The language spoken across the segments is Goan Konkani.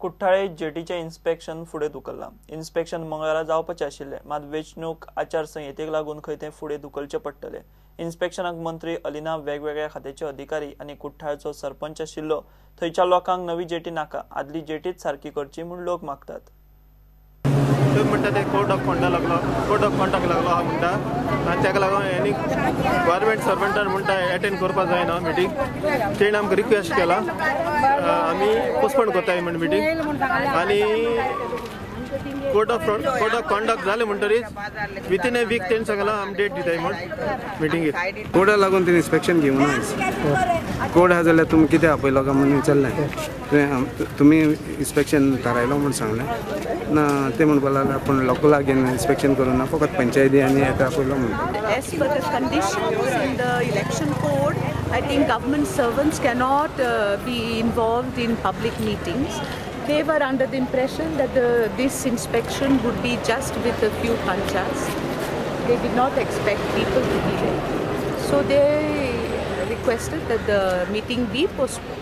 कुठ्ठाळे जेटीचें इन्स्पेक्शन फुडें धुकल्लां. इन्स्पेक्शन मंगळारा जावपाचें आशिल्लें, मात वेंचणूक आचारसंहितेक लागून खंय तें फुडें धुकलचें पडटलें. इन्स्पेक्शनाक मंत्री अलिना, वेगवेगळ्या खात्याचे अधिकारी आनी कुठ्ठाळचो सरपंच आशिल्लो. थंयच्या लोकांक नवी जेटी नाका, आदली जेटीच सारकी करची म्हूण लोक मागतात. म्हणटा ते कोड ऑफ कॉन्डक्ट लागलो, कोड ऑफ कॉन्डक्ट लागलो आहा म्हणटा आनी ताका लागून आनी गव्हर्मेंट सर्वंटान म्हणटा एटेंड करपाक जायना मिटींग. तेणें आमकां रिक्वेस्ट केला आमी पोस्टपोन करताय म्हण मिटींग आनी कोड ऑफ कॉन्डक्ट जालें म्हणटरीच विथीन ए वीक तेणें सांगलां आमी डेट दिताय म्हण मिटिंगेक. कोडा लागून तेणें इन्स्पेक्शन घेवना. कोड आहा जाल्यार तुमी कितें आपयलो काय म्हणून विचारलें. तुमी इन्स्पेक्शन थारायलो म्हूण सांगलें ना, ते म्हणपाक लागले आपूण लोकलाक घेवन इन्स्पेक्शन करूं ना, फकत पंचायती आनी हेका आपयलो म्हणून. As per the conditions in the election code, I think government servants cannot be involved in public meetings. They were under the impression that this inspection would be just with a few panchas. They did not expect people to be there. So they requested that the meeting be postponed.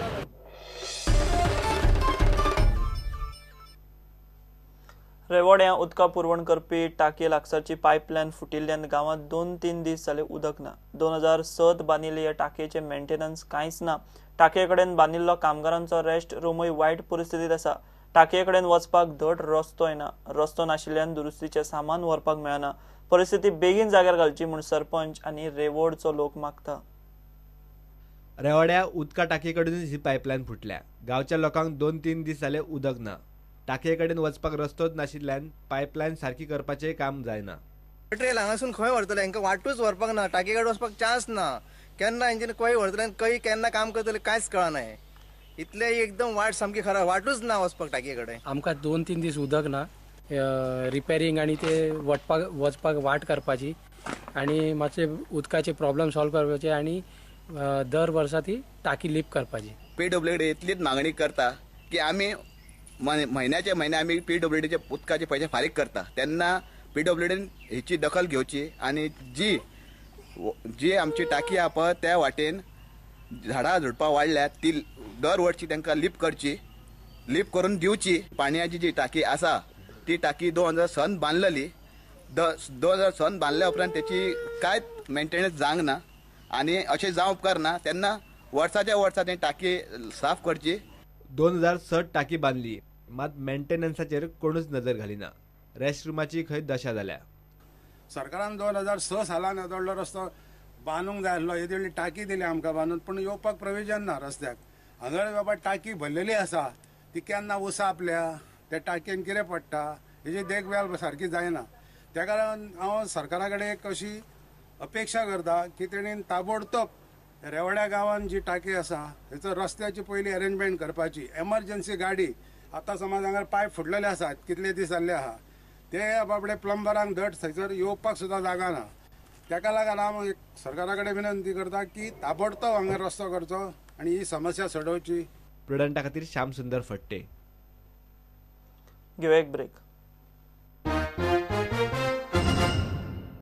रेवोड्यां उदका पुरवण करपी टाकये लागसारची पायपलायन फुटिल्ल्यान गांवांत 2-3 दीस जाले उदक ना. 2006 बांदिल्ले ह्या टाकयेचें मेंटेनन्स कांयच ना. टाकये कडेन बांदिल्लो कामगारांचो रेस्ट रूमूय वायट परिस्थितींत आसा. टाकये कडेन वचपाक धड रस्तोय ना. रस्तो नाशिल्ल्यान दुरुस्तीचें सामान व्हरपाक मेळना. परिस्थिती बेगीन जाग्यार घालची म्हूण सरपंच आनी रेवोडचो लोक मागता. रेवोड्या उदका टाकये कडेनूच ही पायपलायन फुटल्या. गांवच्या लोकांक 2-3 दीस जाले उदक ना. टाकये कडेन वचपाक रस्तोच नाशिल्ल्यान पायपलायन सारकी करपाचें काम जायना. मटेरियल हांगासून खंय व्हरतले? हांकां वाटूच व्हरपाक ना, टाकये कडेन वचपाक चान्स ना. केन्ना हेंच्यानी खंय व्हरतले आनी खंय केन्ना काम करतले कांयच कळना. इतले एकदम वाट सामकी खराब, वाटूच ना वचपाक टाकये कडेन. आमकां 2-3 दीस उदक ना. रिपेरींग आनी ते वचपाक वाट करपाची आनी मातशे उदकाचे प्रॉब्लम सॉल्व करपाचे आनी दर वर्सा ती टाकी लीप करपाची. पीडब्ल्यूडी इतलीच मागणी करता की आमी म्हयन्याचे म्हयने आमी पीडब्ल्यूडीचे उदकाचे पयशे फारीक करता, तेन्ना पीडब्ल्यूडीन हेची दखल घेवची आनी जी जी आमची टाकी आहा पळय त्या वाटेन झाडां झुडपां वाडल्यात ती दर वर्सी तांकां लीप करची, लीप करून दिवची. पाणयाची जी टाकी आसा ती टाकी 2006 बांदलेली. 2006 बांदल्या उपरांत तेची कांयच मेंटेनन्स जावंक ना आनी अशें जावंक उपकारना. तेन्ना वर्साच्या वर्सा ती टाकी साफ करची. 2006 टाकी बांदली, मात मेंटेनन्साचेर कोणूच नजर घालिना. रेस्ट रुमाची खंय दशा जाल्या. सरकारान 2006 सालान येदो रस्तो बांदूंक जाय आसलो, येदी व्हडली टाकी दिली आमकां बांदून, पूण येवपाक प्रोविजन ना रस्त्याक. हांगा बाबा टाकी भरलेली आसा ती केन्ना उसापल्या, त्या टाकयेन कितें पडटा हेजी देखभाल सारकी जायना. तेका लागून हांव सरकारा कडेन एक अशी अपेक्षा करता की तेणेन ताबडतोब रेवड्या गांवान जी टाकी आसा हेचो रस्त्याची पयली अरेंजमेंट करपाची. एमरजन्सी गाडी आतां समज हांगा पायप फुटलेले आसात कितले दीस जाल्ले आहा, ते बाबडे प्लंबरांक धड थंयसर येवपाक सुद्दां जागा ना. तेका लागून हांव एक सरकारा कडेन विनंती करता की ताबडतोब हांगा रस्तो करचो आनी ही समस्या सोडोवची. प्रुडंटा खातीर श्याम सुंदर फट्टे. घेवया एक ब्रेक.